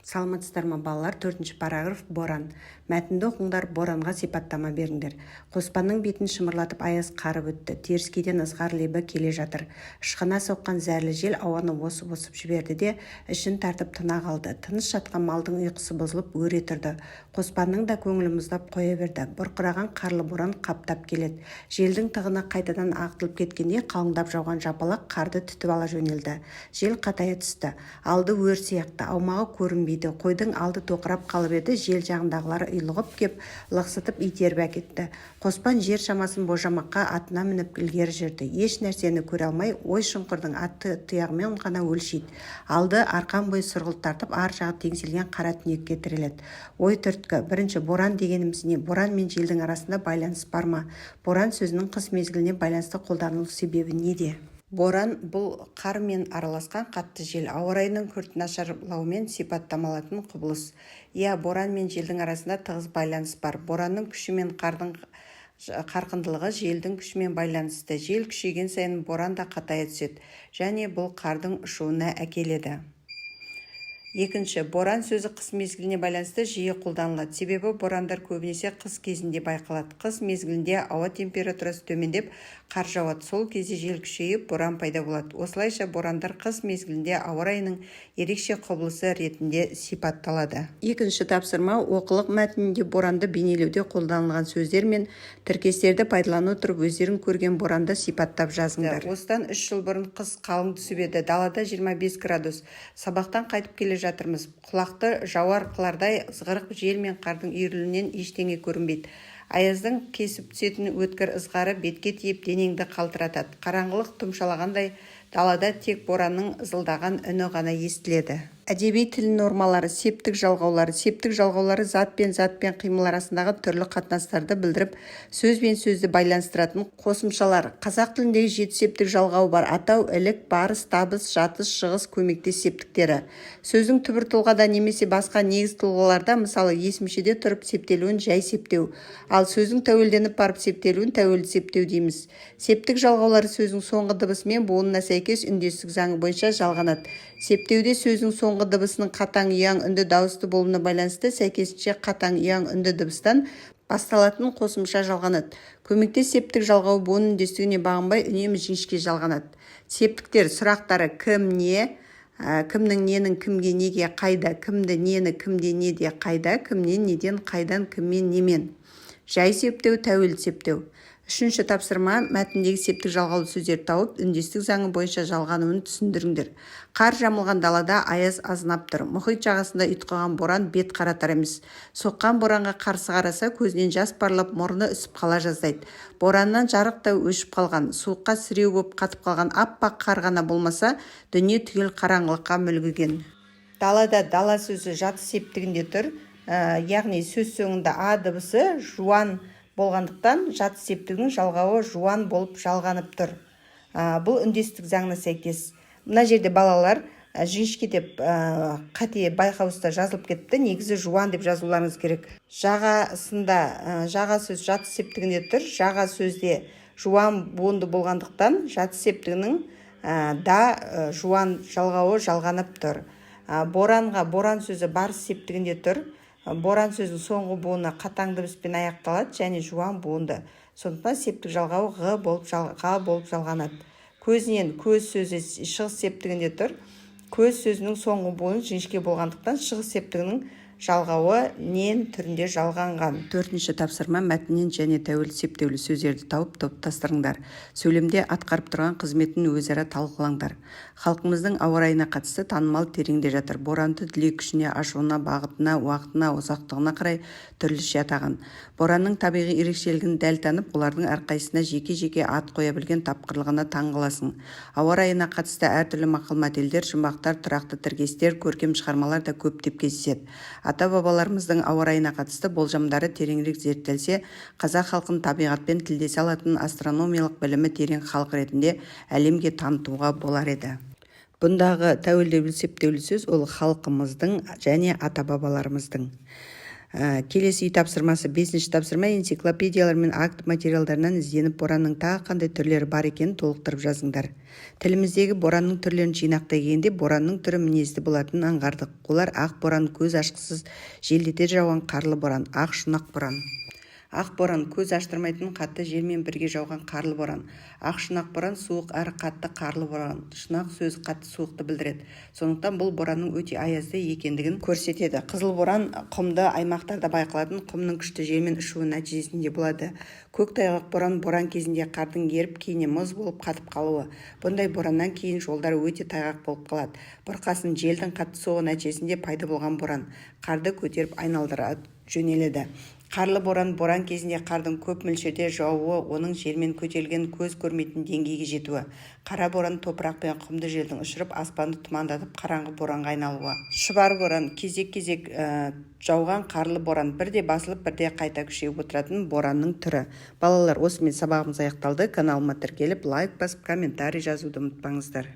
Саламатсыздар ма, балалар! Төртінші параграф, боран. Мәтінді оқыңдар, боранға сипаттама беріңдер. Қоспанның бетін шымырлатып аяз қарып өтті. Теріскейден ызғар лебі келе жатыр. Ышқына соққан зәрлі жел ауаны осып-осып жіберді де, ішін тартып тына қалды. Тыныш жатқан малдың ұйқысы бұзылып, өре тұрды. Қоспанның да көңілі мұздап қоя берді. Бұрқыраған қарлы боран қаптап келеді. Желдің тығыны қайтадан ағытылып кеткендей, қалыңдап жауған жапалақ қарды түтіп ала жөнелді. Жел қатая түсті. Алды өр сияқты, аумағы көрінбейді. Қойдың алды тоқырап қалып еді, жел жағындағылары ұйлығып кеп, лықсытып итеріп әкетті. Қоспан жер шамасын болжамаққа атына мініп ілгері жүрді. Еш нәрсені көре алмай, ой-шұңқырдың ат тұяғымен ғана өлшейді. Алды арқан бойы сұрғылт тартып, ар жағы теңселген қара түнекке тіреледі. Ой түрткі. Бірінші, боран дегеніміз не? Боран мен желдің арасында байланыс бар ма? Боран сөзінің қыс мезгіліне байланысты қолданылу себебі неде? Боран – бұл қармен араласқан қатты жел, ауа райының күрт нашарлауымен сипатталатын құбылыс. Иә, боран мен желдің арасында тығыз байланыс бар. Боранның күші мен қардың қарқындылығы желдің күшімен байланысты. Жел күшейген сайын боран да қатая түседі және бұл қардың ұшуына әкеледі. Екінші, боран сөзі қыс мезгіліне байланысты жиі қолданылады. Себебі борандар көбінесе қыс кезінде байқалады. Қыс мезгілінде ауа температурасы төмендеп, қар жауады. Сол кезде жел күшейіп, боран пайда болады. Осылайша, борандар қыс мезгілінде ауа райының ерекше құбылысы ретінде сипатталады. Екінші тапсырма. Оқулық мәтінінде боранды бейнелеуде қолданылған сөздер мен тіркестерді пайдалана отырып, өздерің көрген боранды сипаттап жазыңдар. Осыдан 3 жыл бұрын қыс қалың түсіп еді. Далада 25 градус. Сабақтан қайтып келе жатырмыз. Құлақты жауар қылардай ызғырық жел мен қардың үйірілуінен ештеңе көрінбейді. Аяздың кесіп түсетін өткір ызғары бетке тиіп, денеңді қалтыратады. Қараңғылық тұмшалағандай, далада тек боранның ызылдаған үні ғана естіледі. Әдеби тіл нормалары. Септік жалғаулары. Септік жалғаулары – зат пен зат пен қимыл арасындағы түрлі қатынастарды білдіріп, сөз бен сөзді байланыстыратын қосымшалар. Қазақ тіліндегі жеті септік жалғауы бар: атау, ілік, барыс, табыс, жатыс, шығыс, көмектес септіктері. Сөздің түбір тұлғада немесе басқа негіз тұлғаларда, мысалы, есімшеде тұрып септелуін жай септеу, ал сөздің тәуелденіп барып септелуін тәуелді септеу дейміз. Септік жалғаулары сөздің соңғы дыбысы мен буынына сәйкес үндестік заңы бойынша жалғанады. Септеуде сөздің соңғы дыбысының қатаң, ұяң, үнді дауысты болуына байланысты сәйкесінше қатаң, ұяң, үнді дыбыстан басталатын қосымша жалғанады. Көмектес септік жалғауы буын үндестігіне бағынбай, үнемі жіңішке жалғанады. Септіктер сұрақтары: кім, не, кімнің, ненің, кімге, неге, қайда, кімді, нені, кімде, неде, қайда, кімнен, неден, қайдан, кіммен, немен. Жай септеу, тәуелді септеу. Үшінші тапсырма. Мәтіндегі септік жалғаулы сөздерді тауып, үндестік заңы бойынша жалғануын түсіндіріңдер. Қар жамылған далада аяз азынап тұр. Мұхит жағасында ұйтқыған боран бет қаратар емес. Соққан боранға қарсы қараса, көзінен жас парлап, мұрны үсіп қала жаздайды. Бораннан жарық та өшіп қалған. Суыққа сіреу боп қатып қалған аппақ қар ғана болмаса, дүние түгел қараңғылыққа мүлгіген. Далада. Дала сөзі жатыс септігінде тұр, яғни сөз соңында а дыбысы жуан болғандықтан, жатыс септігінің жалғауы жуан болып жалғанып тұр. Бұл үндестік заңына сәйкес. Мына жерде, балалар, жіңішке деп қате байқаусызда жазылып кетіпті. Негізі жуан деп жазуларыңыз керек. Жағасында. Жаға сөз жатыс септігінде тұр. Жаға сөзде жуан буынды болғандықтан, жатыс септігінің да жуан жалғауы жалғанып тұр. Боранға. Боран сөзі барыс септігінде тұр. Боран сөзінің соңғы буыны қатаң дыбыспен аяқталады және жуан буынды, сондықтан септік жалғауы ға болып жалғанады. Көзінен. Көз сөзі шығыс септігінде тұр. Көз сөзінің соңғы буыны жіңішке болғандықтан, шығыс септігінің жалғауы нен түрінде жалғанған. Төртінші тапсырма. Мәтіннен және тәуелді септеулі сөздерді тауып, топтастырыңдар. Сөйлемде атқарып тұрған қызметін өзара талқылаңдар. Халқымыздың ауа райына қатысты танымал тереңде жатыр. Боранды дүлей күшіне, ашуына, бағытына, уақытына, ұзақтығына қарай түрліше атаған. Боранның табиғи ерекшелігін дәл танып, олардың әрқайсысына жеке-жеке ат қоя білген тапқырлығына таң қаласың. Ауа райына қатысты әртүрлі мақал-мәтелдер, жұмбақтар, тұрақты тіркестер, көркем шығармалар да көптеп кездеседі. Ата-бабаларымыздың ауа райына қатысты болжамдары тереңірек зерттелсе, қазақ халқын табиғатпен тілдесе алатын, астрономиялық білімі терең халық ретінде әлемге танытуға болар еді. Бұндағы тәуелді септеулі сөз – ол халқымыздың және ата-бабаларымыздың. Келесі үй тапсырмасы, бесінші тапсырма: энциклопедиялар мен акт материалдарынан ізденіп, боранның тағы қандай түрлері бар екенін толықтырып жазыңдар. Тіліміздегі боранның түрлерін жинақтай келгенде, боранның түрі мінезді болатынын аңғардық. Олар: ақ боран – көз ашқысыз желдете жауған қарлы боран; ақ шұнақ боран. Ақ боран – көз аштырмайтын қатты желмен бірге жауған қарлы боран. Ақ шұнақ боран – суық әрі қатты қарлы боран. Шұнақ сөзі қатты суықты білдіреді, сондықтан бұл боранның өте аязды екендігін көрсетеді. Қызыл боран – құмды аймақтарда байқалатын, құмның күшті желмен ұшуы нәтижесінде болады. Көк тайғақ боран – боран кезінде қардың еріп, кейіннен мұз болып қатып қалуы. Бұндай бораннан кейін жолдар өте тайғақ болып қалады. Бұрқасын – желдің қатты соғуы нәтижесінде пайда болған боран, қарды көтеріп айналдыра жөнеледі. Қарлы боран – боран кезінде қардың көп мөлшерде жаууы, оның желмен көтерілген, көз көрмейтін деңгейге жетуі. Қара боран – топырақ пен құмды желдің ұшырып, аспанды тұмандатып, қараңғы боранға айналуы. Шұбар боран – кезек-кезек жауған қарлы боран, бірде басылып, бірде қайта күшейіп отыратын боранның түрі. Балалар, осымен сабағымыз аяқталды. Каналыма тіркеліп, лайк басып, комментарий жазуды ұмытпаңыздар.